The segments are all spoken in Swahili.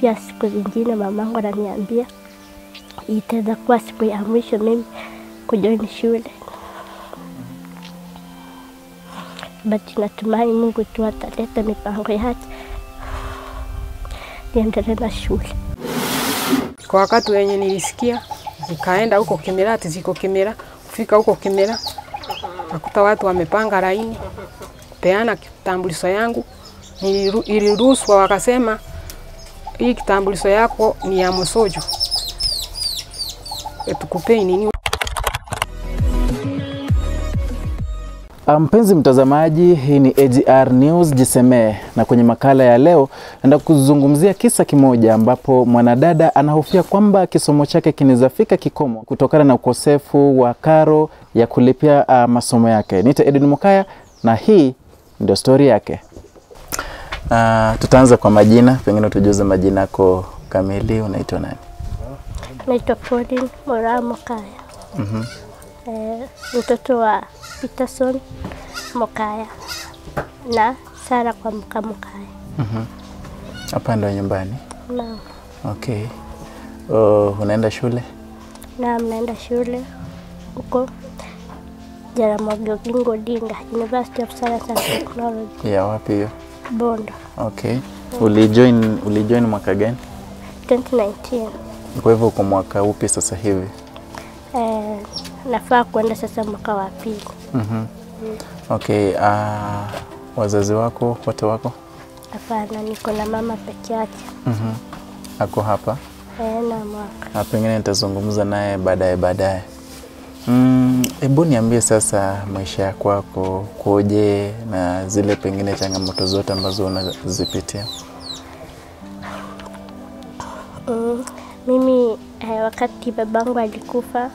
Pia siku zingine mamangu ananiambia itaweza kuwa siku ya mwisho mimi kujoin shule. But natumai Mungu tu ataleta mipango yake niendelee na shule. Kwa wakati wenye nilisikia nikaenda huko Kimera, ziko Kimera, kufika huko Kimera nakuta watu wamepanga laini peana kitambulisho yangu. Niliruhusiwa, wakasema hii kitambulisho yako ni ya msojo, tukupei nini. Mpenzi mtazamaji, hii ni AGR News Jisemee, na kwenye makala ya leo naenda kuzungumzia kisa kimoja ambapo mwanadada anahofia kwamba kisomo chake kinaweza kikomo kutokana na ukosefu wa karo ya kulipia masomo yake. Nita Edwin Mokaya na hii ndio story yake. Tutaanza kwa majina, pengine tujuze majina yako kamili, unaitwa nani? Naitwa Pauline Moraa Mokaya. Mtoto wa Peterson Mokaya na Sara kwa Mokaya. Hapa ndio nyumbani? Naam. Okay. Unaenda shule? Naam, naenda shule huko Jaramogi Oginga Odinga University of Science and Technology. Ya wapi hiyo? Bondo. Okay. Ulijoin mwaka gani? 2019. Kwa hivyo uko mwaka upi sasa hivi? Nafaa kuenda sasa mwaka wa pili. Okay, wazazi wako wote wako? Hapana, niko na mama peke yake. Ako hapa? Na mwaka. Pengine nitazungumza naye baadaye. Hebu niambie sasa maisha yako koje na zile pengine changamoto zote ambazo unazipitia. Mimi wakati babangu alikufa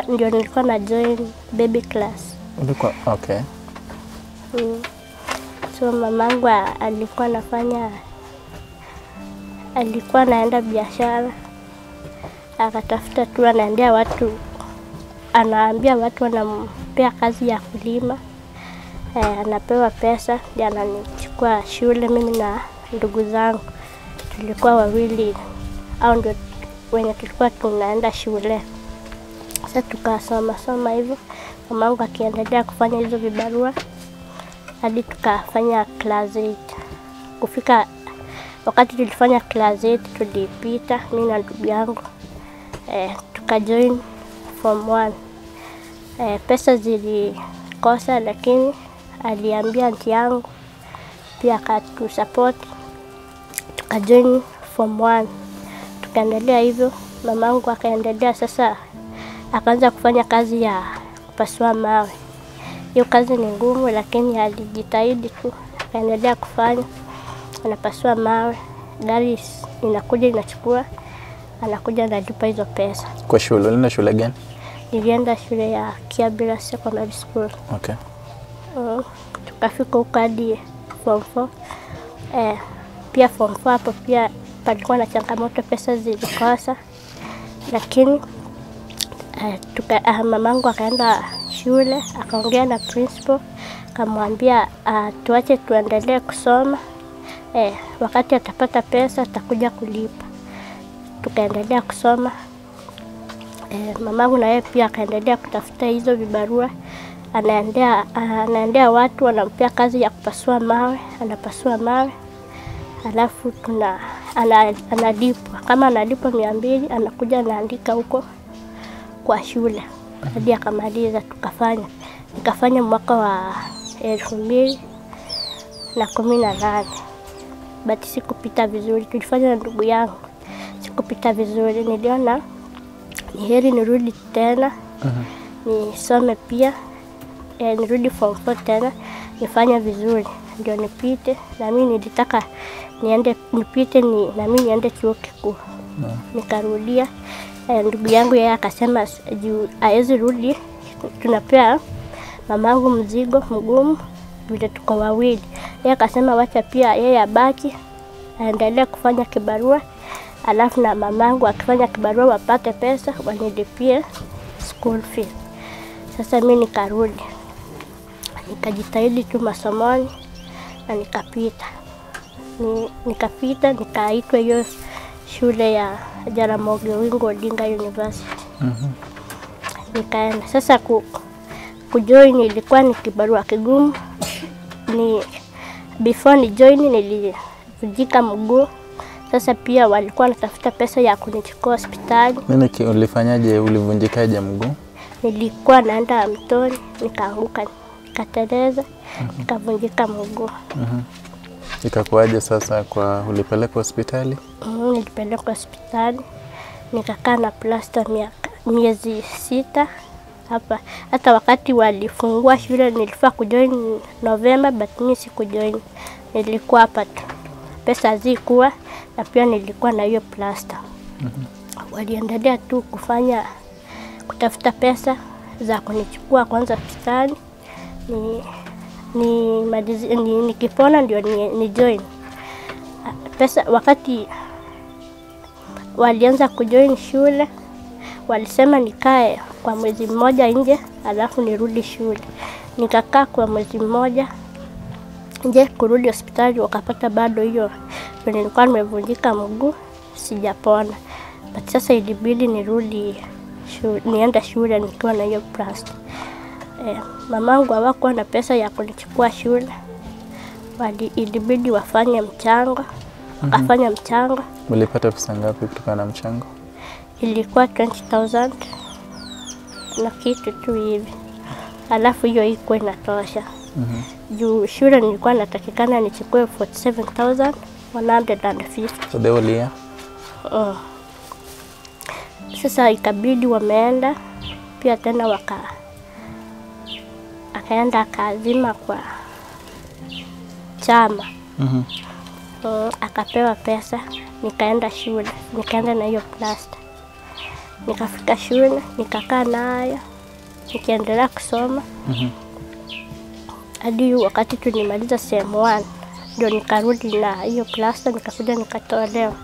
nilikuwa na join baby class. Ulikuwa okay. So mamangu alikuwa anaenda biashara, akatafuta tu, anaendea watu, anaambia watu wanampea kazi ya kulima. Anapewa pesa ndio ananichukua shule. Mimi na ndugu zangu tulikuwa wawili, au ndio wenye tulikuwa tunaenda shule. Sasa tukasoma soma hivyo, mamangu akiendelea kufanya hizo vibarua hadi tukafanya class 8. Kufika wakati tulifanya class 8 tulipita mimi na ndugu yangu, tukajoin form 1. Pesa zilikosa, lakini aliambia aunti yangu pia akatusupport, tukajoin form 1. Tukaendelea hivyo, mamangu akaendelea sasa, akaanza kufanya kazi ya kupasua mawe. Hiyo kazi ni ngumu, lakini alijitahidi tu, akaendelea kufanya, anapasua mawe, gari inakuja inachukua, anakuja analipa hizo pesa. Kwa shule, ulienda shule gani? Nilienda shule ya Kiabira Secondary School. Okay. Tukafika huko hadi form 4. Pia form 4 hapo pia palikuwa na changamoto, pesa zilikosa, lakini mamangu akaenda shule akaongea na principal, akamwambia tuache tuendelee kusoma, wakati atapata pesa atakuja kulipa. Tukaendelea kusoma. Mamangu na yeye pia akaendelea kutafuta hizo vibarua, anaendea watu wanampea kazi ya kupasua mawe, anapasua mawe, alafu analipwa. Kama analipwa 200 anakuja anaandika huko kwa shule hadi akamaliza. Nikafanya mwaka wa 2018, but sikupita vizuri. Tulifanya na ndugu yangu, sikupita vizuri. Niliona ni heri nirudi tena nisome pia, nirudi form 4 tena nifanye vizuri ndio nipite. Na mimi nilitaka niende nipite na mimi niende chuo kikuu. Nikarudia. Ndugu yangu yeye akasema juu hawezi rudi, tunapea mamangu mzigo mgumu vile tuko wawili. Yeye akasema wacha pia yeye abaki aendelee kufanya kibarua, alafu na mamangu akifanya kibarua wapate pesa wanilipie school fees. Sasa mimi nikarudi, nikajitahidi tu masomoni na nikapita. Nikapita nikaitwa hiyo shule ya Jaramogi Oginga Odinga University. Nikaenda. Sasa kujoin ilikuwa ni kibarua kigumu. Ni before ni join nilivunjika mguu. Sasa pia walikuwa wanatafuta pesa ya kunichukua hospitali. Nini ulifanyaje, ulivunjikaje mguu? Nilikuwa naenda mtoni, nikaanguka, nikateleza, nikavunjika mguu. Ikakuaje sasa, kwa ulipelekwa hospitali? Nilipelekwa hospitali, nikakaa na plasta miezi 6 hapa. Hata wakati walifungua shule nilifaa kujoin November, but mimi sikujoin. Nilikuwa hapa tu. Pesa hazikuwa, na pia nilikuwa na hiyo plasta. Waliendelea tu kutafuta pesa za kunichukua kwanza hospitali. Nikipona ndio ni join. Pesa wakati walianza kujoin shule, walisema nikae kwa mwezi mmoja nje alafu nirudi shule. Nikakaa kwa mwezi mmoja nje, kurudi hospitali wakapata bado hiyo nilikuwa nimevunjika mguu sijapona. But sasa ilibidi nirudi shule, nienda shule nikiwa na hiyo plasta. Mamangu hawakuwa na pesa ya kunichukua shule. Ilibidi wafanye mchango. Wakafanya mchango. Mlipata pesa ngapi kutokana na mchango? Ilikuwa 20,000 na kitu tu hivi. Alafu hiyo ilikuwa inatosha. Juu shule nilikuwa natakikana nichukue 47,150. So the whole year? Sasa ikabidi wameenda pia tena akaenda akaazima kwa chama. Akapewa pesa, nikaenda shule, nikaenda na hiyo plasta. Nikafika shule, nikakaa nayo, nikaendelea kusoma. Hadi wakati tulimaliza sem 1 ndio nikarudi na hiyo plasta, nikakuja nikatolewa.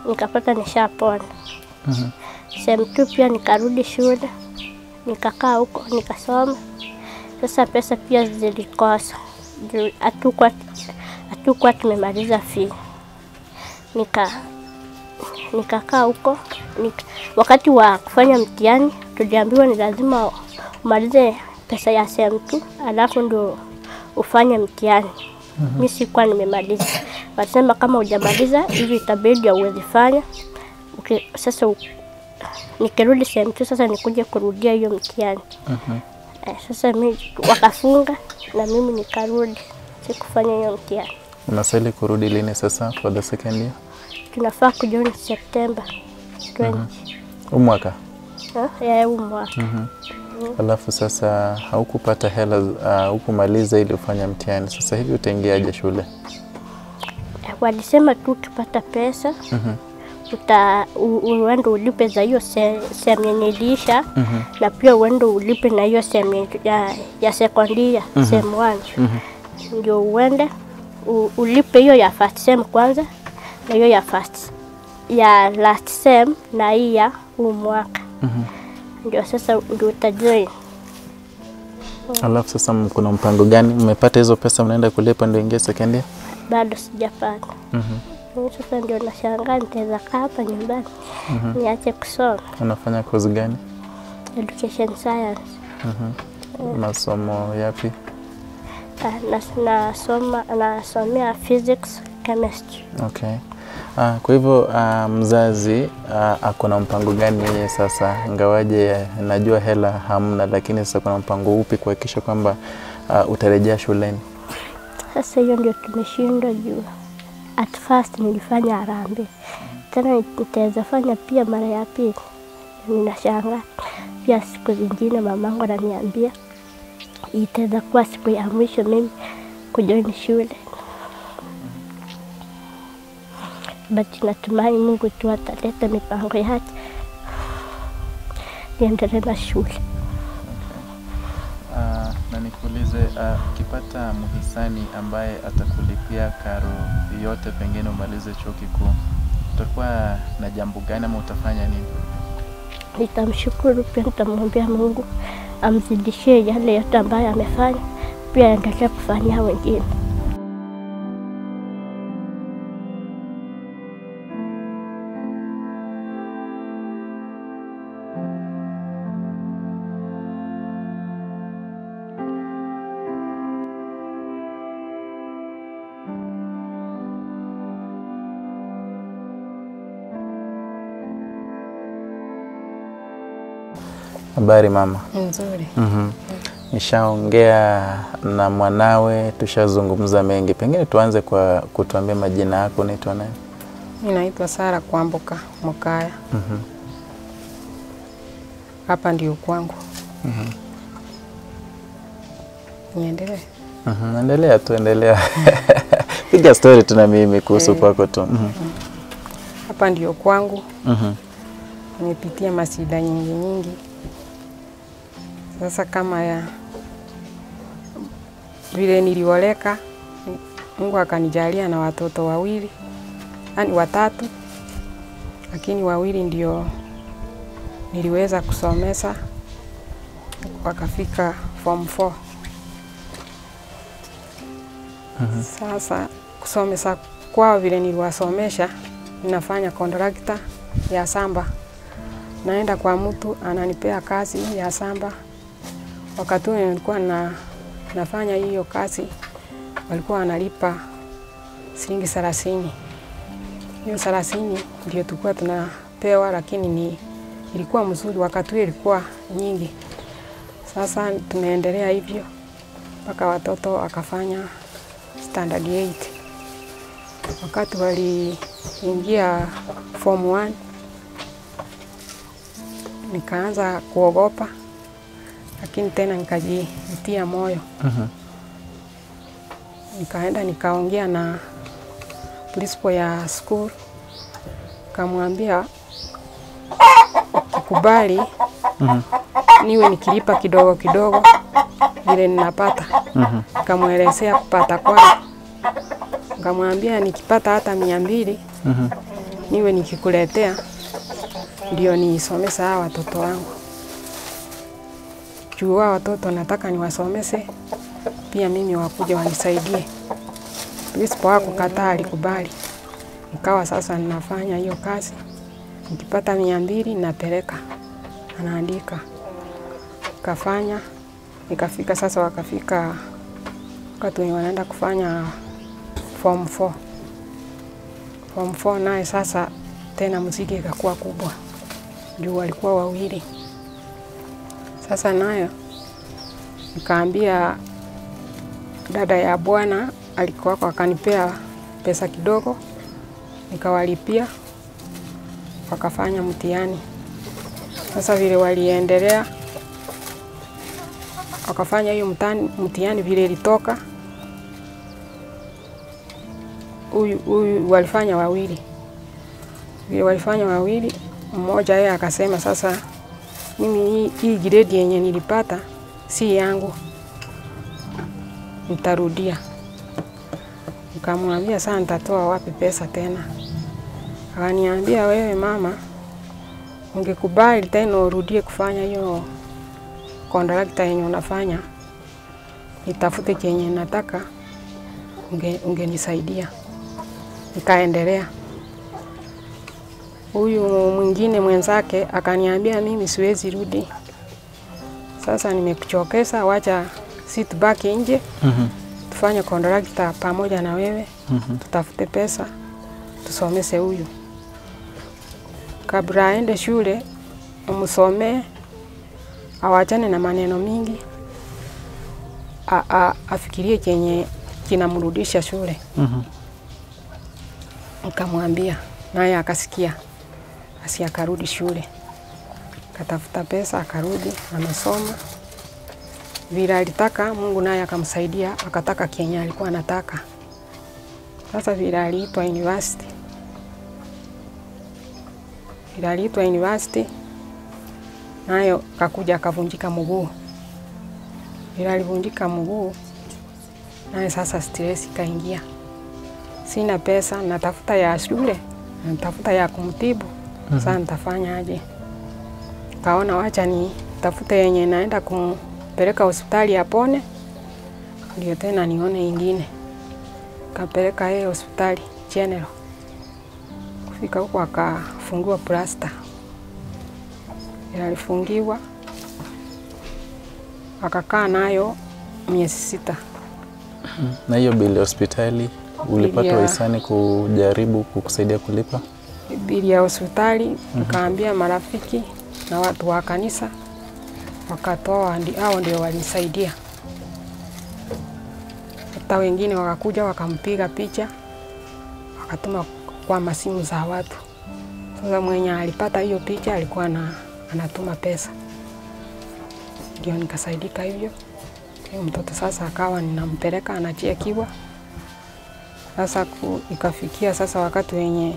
Nikapata nishapona. Sem 2 pia nikarudi shule, nikakaa huko nikasoma. Sasa pesa pia zilikosa. Hatukuwa tumemaliza fee. Nikakaa huko. Wakati wa kufanya mtihani tuliambiwa ni lazima umalize pesa ya sem 2 alafu ndio ufanye mtihani. Mimi sikuwa nimemaliza. Walisema kama hujamaliza hivi itabidi uweze fanya. Sasa nikirudi sem 2 sasa nikuje kurudia hiyo mtihani. Sasa mimi wakafunga na mimi nikarudi, sikufanya hiyo mtihani. Unastahili kurudi lini sasa for the second year? Tunafaa kujoin September 20. Huu mwaka? Huu mwaka. Alafu sasa haukupata hela, hukumaliza ili ufanye mtihani. Sasa hivi utaingiaje shule? Walisema tu ukipata pesa uende ulipe za hiyo sehemu yenye iliisha, na pia uende ulipe na hiyo sehemu ya sekondia, sem 1. Ndio uende ulipe hiyo ya first sem kwanza na hiyo ya first ya last sem na hii ya huu mwaka. Ndio sasa ndio utajoin. Alafu sasa kuna mpango gani? Mmepata hizo pesa mnaenda kulipa ndio ingie second year? Bado sijapata. Sasa ndio nashangaa nitaweza kaa hapa nyumbani. Niache kusoma. Unafanya course gani? Education science. Masomo yapi? Nasomea physics, chemistry. Okay. Kwa hivyo mzazi ako na mpango gani yeye sasa? Ingawaje najua hela hamna, lakini sasa kuna mpango upi kuhakikisha kwamba utarejea shuleni? Sasa hiyo ndio tumeshindwa juu. At first nilifanya harambee. Tena nitaweza fanya pia mara ya pili. Ninashangaa. Pia siku zingine mamangu ananiambia itaweza kuwa siku ya mwisho mimi kujoin shule. But natumai Mungu tu ataleta mipango yake niendelee na shule. Na nikuulize, ukipata mhisani ambaye atakulipia karo yote pengine umalize chuo kikuu, utakuwa na jambo gani ama utafanya nini? Nitamshukuru pia, nitamwambia Mungu amzidishie yale yote ambayo amefanya, pia aendelee kufanyia wengine. Habari mama? Nzuri. Nishaongea na mwanawe, tushazungumza mengi. Pengine tuanze kwa kutuambia majina yako, unaitwa nani? Mimi naitwa Sara Kwamboka Mokaya. Hapa ndio kwangu. Niendelee? Endelea tu, endelea. Piga story tu na mimi kuhusu kwako tu. Hapa ndio kwangu. Nimepitia masida nyingi nyingi. Sasa kama ya vile nilioleka, Mungu akanijalia na watoto wawili, yani watatu, lakini wawili ndio niliweza kusomesa wakafika form 4. Sasa kusomesa kwao vile niliwasomesha, ninafanya contractor ya samba. Naenda kwa mtu ananipea kazi ya samba. Wakati nilikuwa nafanya hiyo kazi, walikuwa wanalipa shilingi 30. Hiyo 30 ndio tulikuwa tunapewa, lakini ni ilikuwa mzuri wakati ilikuwa nyingi. Sasa tumeendelea hivyo mpaka watoto wakafanya standard 8. Wakati waliingia form 1 nikaanza kuogopa, lakini tena nikajitia moyo. Nikaenda nikaongea na principal ya school, nikamwambia kukubali niwe nikilipa kidogo kidogo vile ninapata. Nikamwelezea kupata kwangu, nikamwambia nikipata hata 200 niwe nikikuletea ndio nisomese hawa watoto wangu. Juu watoto nataka niwasomese, pia mimi wakuje wanisaidie. Principal hakukataa, alikubali. Nikawa sasa ninafanya hiyo kazi. Nikipata 200 napeleka, anaandika. Nikafanya, nikafika sasa wakafika wakati wanaenda kufanya form 4. Form 4 naye sasa tena muziki ikakuwa kubwa. Juu walikuwa wawili. Sasa nayo nikaambia dada ya bwana alikuwa akanipea pesa kidogo, nikawalipia wakafanya mtihani. Sasa vile waliendelea wakafanya hiyo mtihani, vile ilitoka huyu walifanya wawili. Vile walifanya wawili, mmoja yeye akasema sasa mimi hii grade yenye nilipata si yangu, nitarudia. Nikamwambia sasa nitatoa wapi pesa tena? Akaniambia wewe mama, ungekubali tena urudie kufanya hiyo contractor yenye unafanya, nitafute kenye nataka, ungenisaidia. Nikaendelea. Huyu mwingine mwenzake akaniambia mimi siwezi rudi. Sasa nimekuchokesa, wacha si tubaki nje. Tufanye contractor pamoja na wewe. Tutafute pesa tusomese huyu. Kabla aende shule umsomee, awachane na maneno mingi, afikirie chenye kinamrudisha shule. Nikamwambia, naye akasikia. Asi akarudi shule. Katafuta pesa akarudi, amesoma. Vile alitaka, Mungu naye akamsaidia, akataka kenye alikuwa anataka. Sasa vile aliitwa university. Vile aliitwa university, nayo kakuja akavunjika mguu. Vile alivunjika mguu, naye sasa stress ikaingia. Sina pesa, natafuta ya shule, natafuta ya kumtibu. Sasa nitafanya aje? Kaona wacha ni tafute yenye naenda kumpeleka hospitali apone, ndio tena nione ingine. Kapeleka yeye hospitali general. Kufika huko akafungiwa plaster. Alifungiwa akakaa nayo miezi 6. Na hiyo bili hospitali ulipata wahisani kujaribu kukusaidia kulipa? Bili ya hospitali nikaambia marafiki na watu wa kanisa Wakatoa, hao ndio walisaidia. Hata wengine wakakuja wakampiga picha, wakatuma kwa masimu za watu. Sasa mwenye alipata hiyo picha alikuwa anatuma pesa. Ndio nikasaidika hivyo. Hiyo mtoto sasa akawa ninampeleka anachekiwa. Sasa ikafikia sasa wakati wenye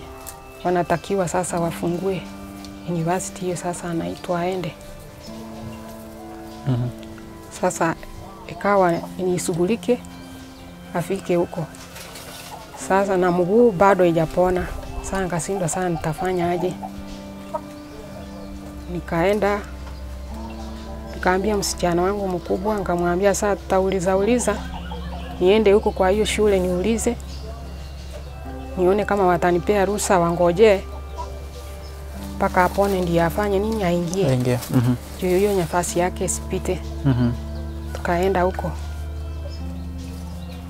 wanatakiwa sasa wafungue university hiyo, sasa anaitwa aende. Sasa ikawa nishughulike afike huko. Sasa na mguu bado haijapona. Sasa nikashindwa sana nitafanya aje. Nikaenda nikaambia msichana wangu mkubwa, nikamwambia sasa tutauliza uliza niende huko kwa hiyo shule niulize, nione kama watanipea ruhusa, wangoje mpaka apone ndiye afanye nini, aingie. Aingie. Juu hiyo nafasi yake isipite. Tukaenda huko.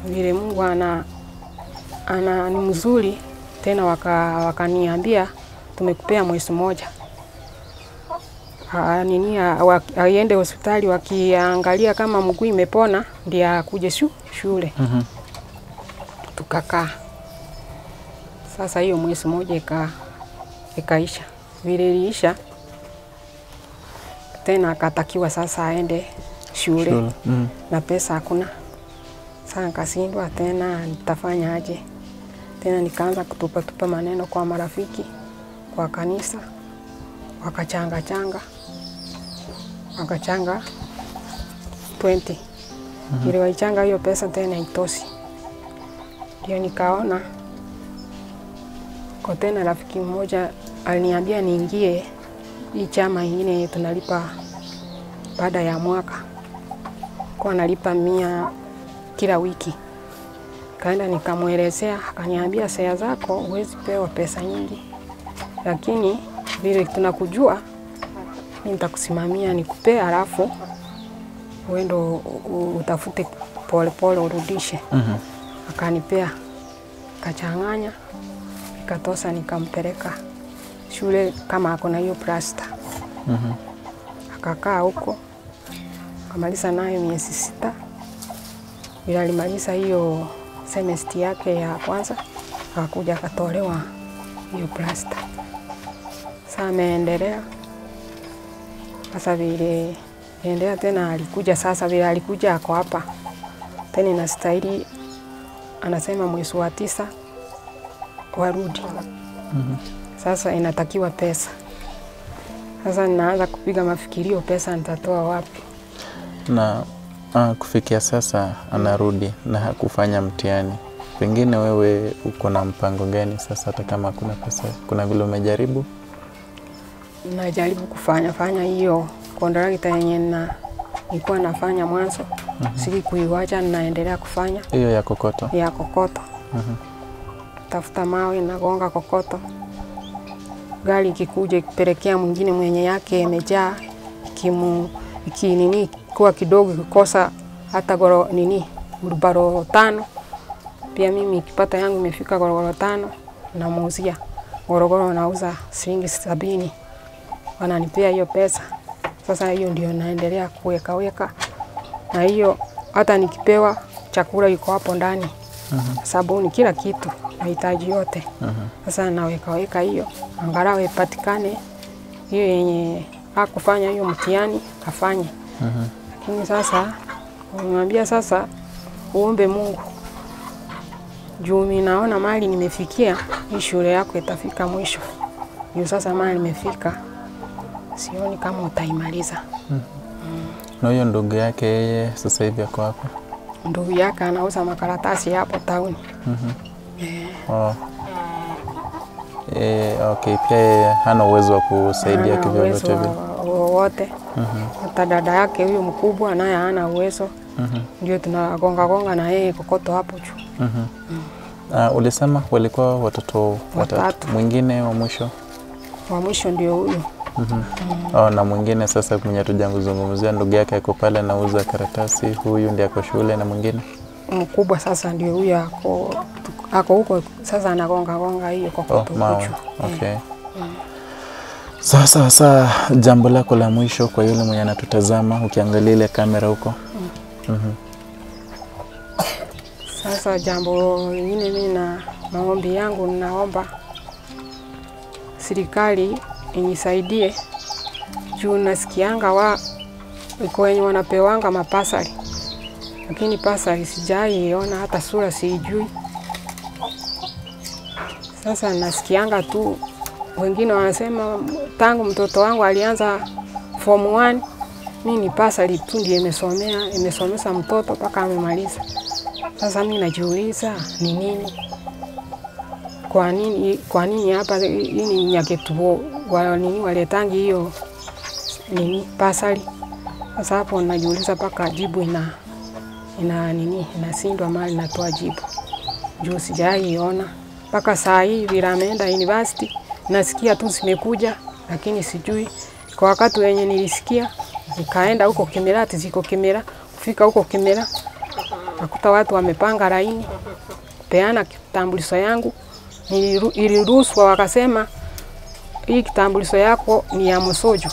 Vile Mungu ana ni mzuri tena, wakaniambia tumekupea mwezi mmoja. Nini aende hospitali, wakiangalia kama mguu imepona ndiye akuje shule. Tukakaa. Sasa hiyo mwezi mmoja ikaisha. Vile iliisha tena akatakiwa sasa aende shule. Na pesa hakuna. Sasa nikashindwa tena nitafanya aje. Tena nikaanza kutupa maneno kwa marafiki, kwa kanisa. Wakachanga changa. Wakachanga 20. Ile walichanga hiyo pesa tena itosi. Ndio nikaona kwa tena rafiki mmoja aliniambia niingie hii chama nyingine tunalipa baada ya mwaka. Kwa nalipa 100 kila wiki. Kaenda nikamuelezea, akaniambia sea zako huwezi pewa pesa nyingi. Lakini vile tunakujua mimi nitakusimamia nikupe, alafu uende utafute pole pole urudishe. Akanipea, kachanganya, nikatosa nikampeleka shule kama ako na hiyo plasta. Akakaa huko akamaliza nayo miezi 6. Bila alimaliza hiyo semester yake ya kwanza, akakuja akatolewa hiyo plasta. Sasa ameendelea. Sasa vile endelea tena alikuja, sasa vile alikuja ako hapa. Tena inastahili anasema mwezi wa 9 warudi. Sasa inatakiwa pesa. Sasa ninaanza kupiga mafikirio, pesa nitatoa wapi? Na kufikia sasa anarudi na hakufanya mtihani. Pengine wewe uko na mpango gani sasa hata kama hakuna pesa? Kuna vile umejaribu? Najaribu kufanya hiyo kontrakta yenye na nilikuwa nafanya mwanzo. Siki kuiacha, naendelea kufanya. Hiyo ya kokoto? Ya kokoto. Tafuta mawe nagonga kokoto. Gari ikikuja ikipelekea mwingine mwenye yake imejaa, iki nini kwa kidogo kukosa hata goro nini urubaro 5. Pia mimi ikipata yangu imefika gorogoro 5 namuuzia. Gorogoro nauza shilingi 70. Wananipea hiyo pesa. Sasa hiyo ndio naendelea kuweka weka. Na hiyo hata nikipewa chakula iko hapo ndani. Sabuni, kila kitu, mahitaji yote. Sasa naweka weka hiyo angalau ipatikane hiyo yenye hakufanya hiyo mtihani afanye. Lakini sasa umemwambia sasa uombe Mungu. Juu mimi naona mali nimefikia, hii shule yako itafika mwisho. Juu sasa mali nimefika, sioni kama utaimaliza. Na huyo ndugu yake yeye sasa hivi ako wapi? Ndugu yake anauza makaratasi hapo town. Oh. Okay, pia yeye hana uwezo wa kusaidia kivyovyote vile. Wote. Hata dada yake huyo mkubwa naye hana uwezo. Ndio tunagonga gonga na yeye kokoto hapo juu. Ulisema walikuwa watoto watatu. Mwingine wa mwisho? Wa mwisho ndio huyo. Oh, na mwingine sasa mwenye tujanguzungumzia ndugu yake yuko pale anauza karatasi, huyu ndiye ako shule, na mwingine mkubwa sasa ndio huyo ako huko sasa anagonga gonga hiyo kokoto huko. Okay. Sasa sasa, jambo lako la mwisho kwa yule mwenye anatutazama ukiangalia ile kamera huko. Sasa jambo lingine, mimi na maombi yangu, naomba serikali inisaidie juu nasikianga wa iko wenye wanapewanga mapasari, lakini pasari sijaiona, hata sura sijui. Sasa nasikianga tu wengine wanasema tangu mtoto wangu alianza form 1 mimi ni pasari tu ndiye imesomea, imesomesa mtoto mpaka amemaliza. Sasa mimi najiuliza ni nini? Kwa nini hapa hii Nyaketuo wa nini waletangi hiyo nini pasari? Sasa hapo najiuliza mpaka jibu ina nini inashindwa mali natoa jibu. Juu sijaiona mpaka saa hii vile ameenda university, nasikia tu simekuja lakini sijui. Kwa wakati wenye nilisikia nikaenda huko Kimirati, ziko Kimira, kufika huko Kimira nakuta watu wamepanga laini peana kitambulisho yangu. Iliruhusiwa, wakasema hii kitambulisho yako ni ya msojo,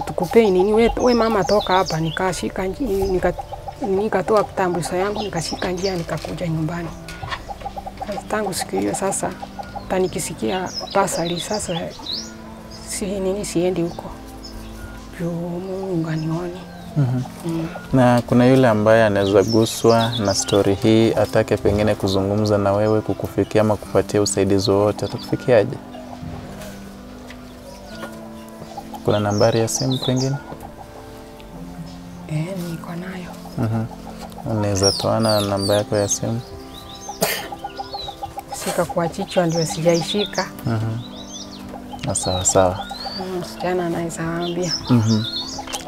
tukupei nini, we mama toka hapa. Nikashika nikatoa kitambulisho yangu nikashika njia nikakuja nyumbani. Tangu siku hiyo sasa tanikisikia pasali sasa si nini siendi huko juu Mungu anioni. Na kuna yule ambaye anaweza guswa na story hii atake pengine kuzungumza na wewe, kukufikia ama kupatia usaidizi wowote, atakufikiaje? Kuna nambari ya simu pengine? Niko nayo. Unaweza toana namba yako ya simu? Sika kwa chichwa ndio sijaishika. Sawa sawa. Msichana anaweza waambia.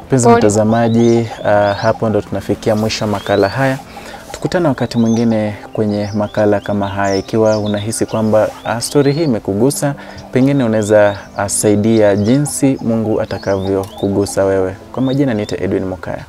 Mpenzi mtazamaji, hapo ndo tunafikia mwisho makala haya. Tukutane wakati mwingine kwenye makala kama haya. Ikiwa unahisi kwamba story hii imekugusa, pengine unaweza saidia jinsi Mungu atakavyo kugusa wewe. Kwa majina niite Edwin Mokaya.